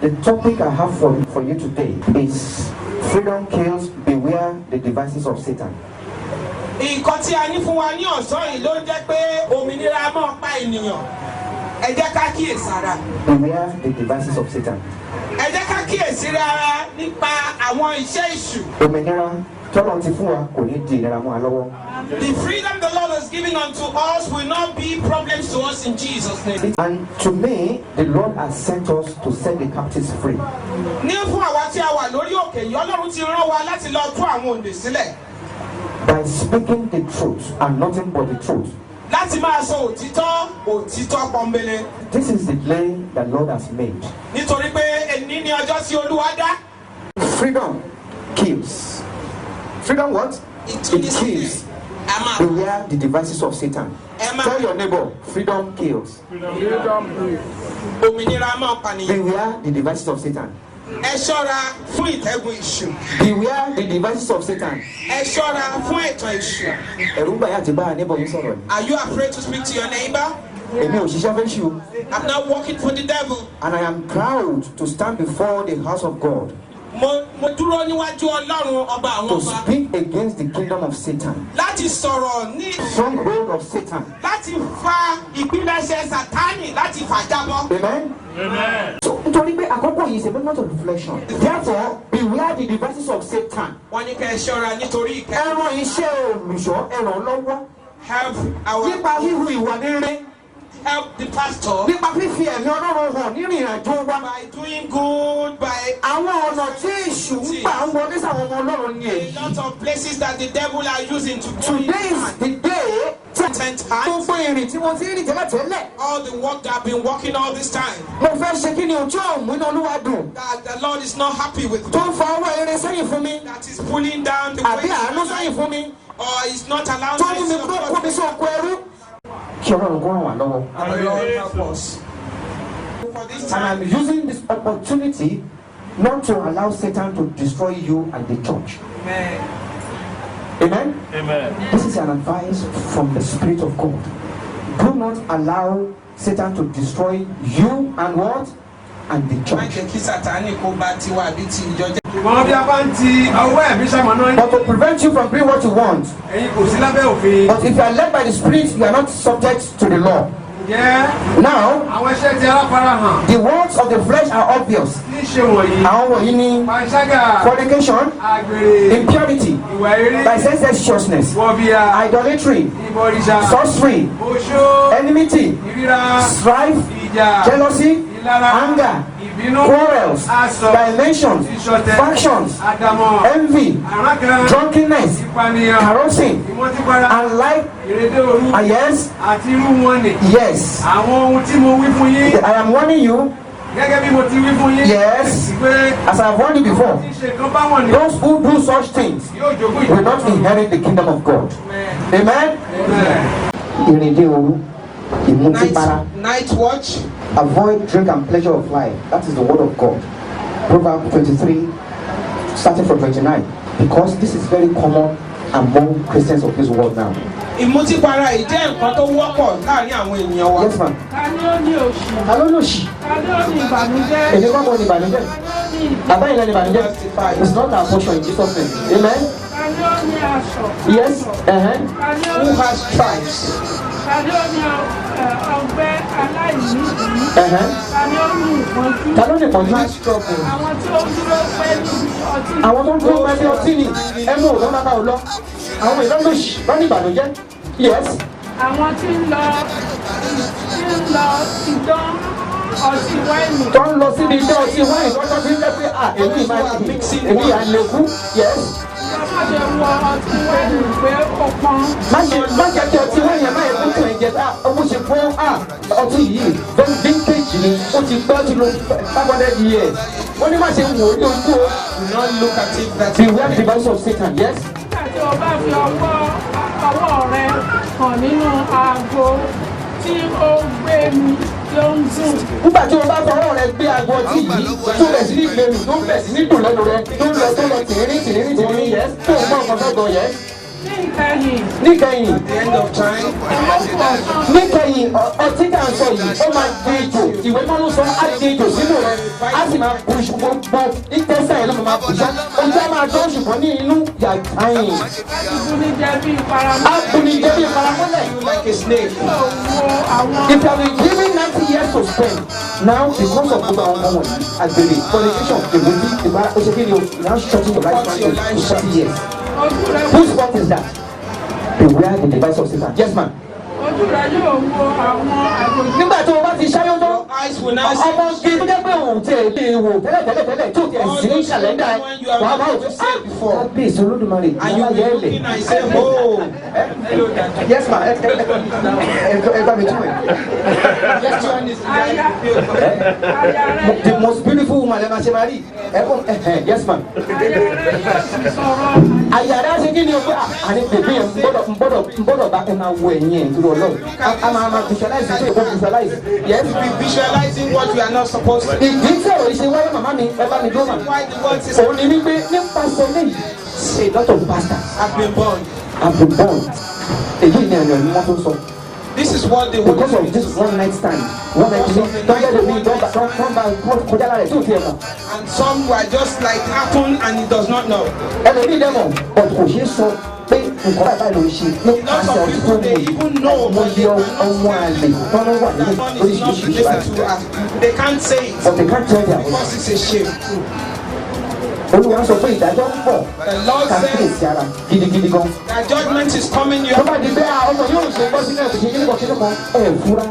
The topic I have for you today is "Freedom Kills, Beware the Devices of Satan." Nǹkan tí a ní fún wa ní ọ̀sán yìí ló ń jẹ́ pé òmìnira máa pa ènìyàn. Ẹ jẹ́ ká kíyèsára. Beware the devices of Satan. Ẹ jẹ́ ká kíyèsára nípa àwọn iṣẹ́ èṣù. Òmìnira tọ́lọ́run ti fún wa kò ní di ìnira mọ́ wa lọ́wọ́. The freedom the Lord has given unto us will not be problems to us in Jesus' name. And to me, the Lord has sent us to set the captives free. Ní fún àwa tí a wà lórí òkè yìí, Ọlọ́run ti rán wa láti lọ tú àwọn òǹdè sílẹ̀. By speaking the truth and nothing but the truth. Láti máa sọ òtítọ́, òtítọ́ pọ́nbélé. This is the day the Lord has made. Nítorí pé èní ni ọjọ́ tí Olúwa dá. Freedom kills. Freedom what? It kills. A máa Beware the devices of Satan. Emma. Tell your neighbor, "Freedom kills." Òmìnira máa pànìyàn. Beware the devices of Satan. Ẹ ṣọ́ra fún ìtẹ́gun èṣù. Beware the devices of Satan. Ẹ ṣọ́ra fún ètò èṣù. Ẹ̀rù ń bà yín àti bá neighbor yín sọ̀rọ̀ ni? Are you afraid to speak to your neighbor? Èmi ò ṣiṣẹ́ fẹ́ṣù. I'm not working for the devil. And I am proud to stand before the house of God Mo dúró níwájú Ọlọ́run ọba àwọn to ọba. speak against the kingdom of Satan. Láti sọ̀rọ̀ ní Stronghold of Satan. Láti fa ìpilẹ̀ṣẹ̀ Sátánì láti fà jábọ́. Amen. Amen. So nítorí pé àkókò yìí is a moment of reflection. Therefore, beware the devices of Satan. Wọ́n ní kẹ́ ẹ ṣọ́ra nítorí ìkẹ́. Ẹ ran iṣẹ́ olùṣọ́, ẹ ràn án lọ́wọ́. Help our Nípa híhu ìwà rere. Help the pastor Nípa fífi ẹ̀mí Ọlọ́run hàn nínú ìrìnàjò wa. by doing good, by Àwọn ọ̀nà tí èṣù ń gbà ń wọlé sáwọn ọmọ Ọlọ́run ni a èyí. lot of places that the devil are using to go in. Today is the day tí Ten times. gbogbo ìrìn tí mo ti rìn tẹ́lẹ̀tẹ́lẹ̀. All the work that I've been working all this time, Mo fẹ́ ṣe kí ni ojú òun inú Olúwa dùn. that the Lord is not happy with Tó me, ń fa ọwọ́ eré sẹ́yìn fún mi. that is pulling down the Àbí weight àánú sẹ́yìn fún mi. or is not allowing Tó mú mi mercy of tó kó mi God. sí oko ẹrú. Kí Ọlọ́run kó ràn wá lọ́wọ́. And the Lord help us. For this And time, I'm using this opportunity not to allow Satan to destroy you and the church. Amen. Amen. Amen. This is an advice from the Spirit of God. Do not allow Satan to destroy you and what? And the Má church. jẹ́ kí Sátánì kó bá tiwa àbí ti ìjọ jẹ́. Ṣùgbọ́n bí a bá ń ti ọwọ́ ẹ̀mí ṣamọ̀nà yín, But to prevent you from doing what you want. ẹ̀yin kò sí lábẹ́ òfin. But if you are led by the Spirit, you are not subject to the law. Ǹjẹ́ Now, àwọn iṣẹ́ ti ara fara hàn the works of the flesh are obvious. tí í ṣe wọ̀nyí: Àwọn wọ̀nyí ni panṣágà, fornication, àgbèrè, impurity, ìwà èérí, licentiousness, wọ̀bìà, idolatry, ìbọ̀rìṣà, sorcery, oṣó, enmity, ìríra, strife, ìjà, jealousy, ìlara, anger, ìbínú, quarrels, asọ̀, dimensions, ìṣọ̀tẹ̀, factions, àdàmọ̀, envy, àrankàn, drunkenness, ìpànìyàn, carousing, ìmọtípara, and like. ìrédé òru, Yes, àti irú wọn nì. Yes. Àwọn ohun tí mo wí fún yín, I am warning you, gẹ́gẹ́ bí mo ti wí fún yín, yes, pé as I have warned you before, tí ṣe kan báwọn ni those who do such things yóò jogún will not inherit the kingdom of God. Amen. Ìrìndé òru, ìmutípara. Night watch. Avoid drink and pleasure of life. That is the word of God. Proverbs 23, starting from 29. Because this is very common among Christians of this world now. Ìmutípara yìí jẹ́ nǹkan tó wọ́pọ̀ láàrin àwọn ènìyàn wa. Yes, ma'am. Ta ni ó ní òṣì? Ta ló lòṣì? Ta ni ó ní ìbànújẹ́? Èmi kọ́ mọ ní ìbànújẹ́. Ta ni ó ní ìbí? Bàbá ìlànà ìbànújẹ́. It's not our portion in Jesus' name. Amen. Ta ni ó ní aṣọ? Yes. Ta ni ó Who ní has stripes? Ta ni ó ní ọgbẹ́ aláìnídìí? Ta ni ó ní ìpọ́njú? Ta ló ní ìpọ́njú? Has trouble. Àwọn tí ó dúró pẹ́ níbi ọtí. Àwọn tó ń dúró pẹ́ bí ọtí ni ẹnu ò lọ́nà ò lọ. Àwọn ìlànà lòṣì lọ́nà ìbànújẹ́. Yes. Àwọn tí ń lọ idán ọtí wáìnì. Tó ń lọ síbi iṣẹ́ ọtí wáìnì tó ń ti ń jẹ́ pé à èmi máa èmi à lè kú. Yes. Má ṣe wo ọtí wáìnì pé ó pọ́n. Má jẹ́ kí ọtí wáìnì ẹ̀ má yẹ kó tún ẹ̀ jẹ tá owó ṣe fún à ọtí yìí very vintage ni, ó ti pẹ́, ó ti lo 500 years. Ó ní má ṣe wò ó ní ojú o. Do not look at it that Beware the device of Satan. Yes. Nígbà tí o bá fi ọwọ́ rẹ kàn nínú aago tí ó gbé mi tí ó ń dùn. Nígbà tí o bá fọwọ́ rẹ gbé aago ọtí yìí tó bẹ̀ sí ní gbẹmí, tó bẹ̀ sí ní dùn lẹ́nu rẹ, tó ń lọ tìrín tìrín tìrín, yes, tó ń gbọ́ nǹkan fẹ́ gan, yes. Ní ìkẹyìn, Níkẹyìn, At the end of time, níkẹyìn, ọtí tá à ń sọ yìí, ó máa di ejò. Ìwé mímọ́ ló sọ, á di ejò sínú rẹ, á sì máa bu iṣu gbogbo ìtẹ́sẹ̀ ẹ̀ ló máa bù ṣá. Ojú á máa dán, ṣùgbọ́n ní inú yàtá yìí. Abunijẹ bíi paramọ́lẹ̀. Á buni jẹ bí paramọ́lẹ̀. You like a snake. Yóò wo àwọn If you have been given 90 years to spend now, because of gbogbo àwọn ọmọ wọ̀nyí, àgbèrè, fornication, èmùtí, ìbára, ó ṣe kí ni o, you now shorten your life span to 40 years. Ojú rẹ Whose fault is that? Beware the device of Satan. Yes, ma'am. Ojú rẹ yóò wo àwọn àjòjì. Nígbà tí o bá ti ṣáyó tán, Your eyes will now see. ọmọ gé tó jẹ́ pé òun tiẹ̀ lè wò tẹ́lẹ̀ tẹ́lẹ̀ tẹ́lẹ̀ tó tiẹ̀ sí ní calendar ẹ̀, wàá bá òtún kábíyèsí Olódùmarè. And you will be ìyá looking and say, "Oh, hello, Daddy." Yes, ma. Ẹ bá mi tún ẹ. Yes, one is Aya aya rẹ The yóò most beautiful woman ẹ máa ṣe máa rí ẹ kọ́ ẹ. Yes, ma. Aya rẹ yóò sì sọ̀rọ̀. Àyàrá ṣe kí ni o pé àní bèbí yẹn ń gbọ́dọ̀ bá ẹ máa wo ẹ̀yìn ẹ̀ nítorí Ọlọ́run, a máa visualize tó yẹ kó visualize. Yes. Be visualizing what you are not supposed to. Ìdí tí ọ̀rọ̀ yìí ṣe wáyé, màmá mi, ẹ bá mi dúró mà. Why the word is Òun ni wípé nípasẹ̀ léyìí, a lot of bastards have been born. Have been born. Èyí ni ẹ̀yàn ni wọ́n tó ń sọ. This is what the Holy Because of Spirit this one night stand, one night stand, tọ́jú ẹlòmíì tó ń bá kọjá lára ẹ̀ tó tiẹ̀ mọ̀. And some were just like happen and he does not know. Ẹlòmíì dẹ̀ mọ̀, but kò ṣeé sọ pé nǹkan báyìí báyìí ló ń ṣe nípasẹ̀ ọtí tó ń mú yìí. Àìmọye ọmọ àlè tọ́nà wà nínú That one is not oríṣiríṣi related báyìí. to us. They can't say it But they can't tell their because it's a shame. Olúwa sọ pé ìdájọ́ ń bọ̀. The Lord Ká says kíyèsí ara gidigidi gan. that judgment is coming. You Tó bá di bẹ́ẹ̀, ọmọ yóò ṣe gbọ́ sílẹ̀, kò ṣe kíníkan kíníkan, ẹ̀ fura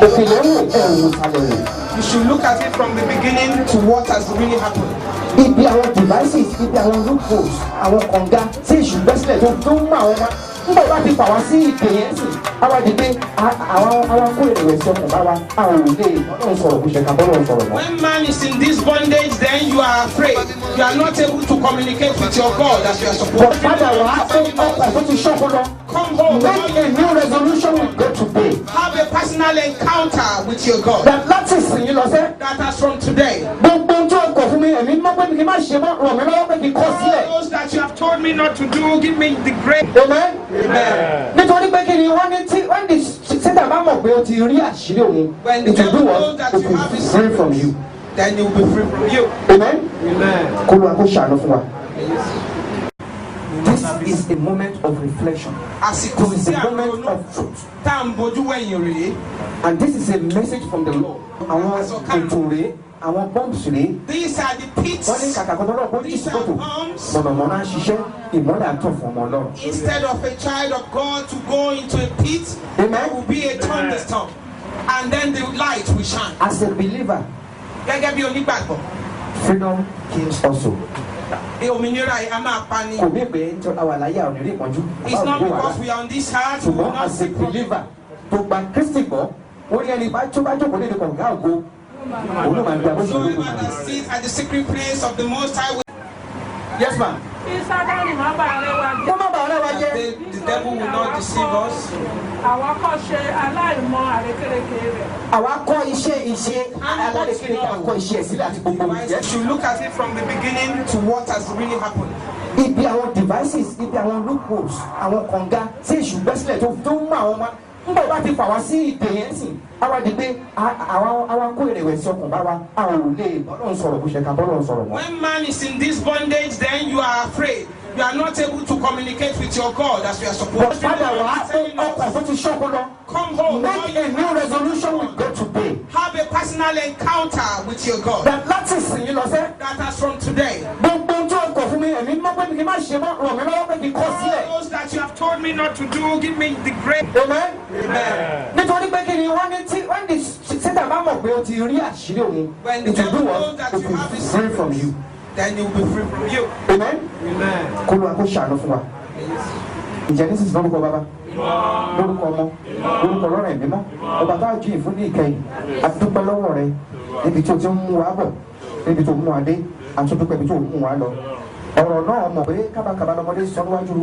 òkèlè wò, ẹ̀ wò sàlẹ̀ wò. You should look at it from the beginning to what has really happened. Ibi àwọn devices, ibi àwọn loopholes, àwọn kànga tí èṣù gbẹ́ sílẹ̀ tó ń mú àwọn ọmọ nígbà bá ti fà wá sí ìpè yẹn sì, àwa di pé àwọn kó ìrẹ̀wẹ̀sì ọkàn bá wa, a ò lè bọ́lọ́run sọ̀rọ̀ bó ṣe ká bọ́lọ́run sọ̀rọ̀ mọ́. When man is in this bondage, then you are afraid. You are not able to communicate with your God as you are But supposed to. padà wá, ọkọ̀ tó ti ṣọ́kú lọ. Come home. Make a new resolution with God today. Have a personal encounter with your God. That láti sìn yín lọ sẹ́. That as from today, Gbogbo ohun tó kọ̀ fún mi, ẹ̀mí mọ́ pé kí n má ṣe mọ́, ràn mí lọ́wọ́ pé kí n kọ̀ sílẹ̀. all those that you have told me not to do, give me the grace. Amen. Amen. Nítorí pé kí ni wọ́n ní tí wọ́n ní Satan bá mọ̀ pé o ti rí àṣírí òun, When the it will do devil knows what? that It you will have his free from you. then he will be free from you. Amen. Kó ló wa kó ṣàánú fún wa. This is a moment of reflection. Àsìkò This is tí a à ń moment ronú of truth. tá à ń bojú wẹ̀yìn rèé. And this is a message from the Lord. Àwọn ètò rèé, àwọn bombs rèé. These are the pits. Wọ́n ní kàkà kan tó lọ́wọ́ kó jí These are sókòtò. bombs. Mọ̀nàmọ́ná ń ṣiṣẹ́, ìmọ́lẹ̀ àtọ̀ fún ọmọ Ọlọ́run. Instead of a child of God to go into a pit, Amen. there will be a thunderstorm. And then the light will shine. As a believer, Gẹ́gẹ́ bí onígbàgbọ́, freedom kills also. Òmìnira yìí a máa pa ni. Kò mí pé nítorí àwa láyé àwọn onírè ìpọ́njú. It's not because we are on this earth, we will Ṣùgbọ́n not as a see problem. believer tó gba Kristi gbọ́, ó ní ẹni tó bá jókòó nínú kọ̀ǹgá ògo, òun ló máa ń gbé abóṣe Whoever Olódùmarè. that sits at the secret place of the Most High will Yes, ma. Kí Sátánì má bàa rẹ́ wa jẹ. Kó má bàa rẹ́ wa jẹ. The devil will not deceive us. Àwa kọ́ ṣe aláìmọ̀ àrékérekè rẹ̀. Àwa kọ́ iṣẹ́ iṣẹ́ alárèkérekè, àkọ́ iṣẹ́ ẹ̀ sílẹ̀ àti gbogbo. You should look at it from the beginning to what has really happened. Ibi àwọn devices, ibi àwọn loopholes, àwọn kànga tí èṣù gbẹ́ sílẹ̀ tó ń mú àwọn ọmọ nígbà bá ti fà wá sí ìpè yẹn sì, àwa di pé àwa kó ìrẹ̀wẹ̀sì ọkàn bá wa, a ò lè bọ́lọ́run sọ̀rọ̀ bó ṣe ká bọ́lọ́run sọ̀rọ̀ mọ́. When man is in this bondage, then you are afraid. You are not able to communicate with your God as you are But supposed to. padà wá, ọkọ̀ tó ti ṣọ́kú lọ. Come home. Make a new resolution with God today. Have a personal encounter with your God. That láti sìn yín lọ sẹ́. That as from today, Gbogbo ohun tó kọ̀ fún mi, ẹ̀mí mọ́ pé kí n má ṣe mọ́, ràn mí lọ́wọ́ pé kí n kọ̀ sílẹ̀. all those that you have told me not to do, give me the grace. Amen. Amen. Nítorí pé kí ni wọ́n ní tí wọ́n ní Satan bá mọ̀ pé o ti rí àṣírí òun, When the it will devil do knows what? that It you will have his free from you. then he will be free from you. Amen. Kó ló wa kó ṣàánú fún wa. Ǹjẹ́ nísinsìnyí, lórúkọ bàbá, lórúkọ ọmọ, lórúkọ ọlọ́run ẹ̀mí mọ́, ọba tá a jí ìfún ní ìkẹyìn, a dúpẹ́ lọ́wọ́ rẹ níbi tí o ti ń mú wa bọ̀, níbi tó mú wa dé, a tún dúpẹ́ ibi tó mú wa lọ. Ọ̀rọ̀ náà mọ̀ pé kábàkábà lọmọdé sọ níwájú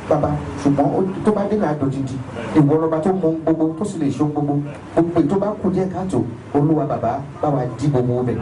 bàbá, ṣùgbọ́n tó bá délé àdòdìdì. Ìwọ lọba tó mọ ohun gbogbo, tó sì lè ṣe ohun gbogbo. Gbogbo èyí tó bá kú díẹ̀ káàtó, Olúwa bàbá, bá wa dí gbogbo bẹ̀.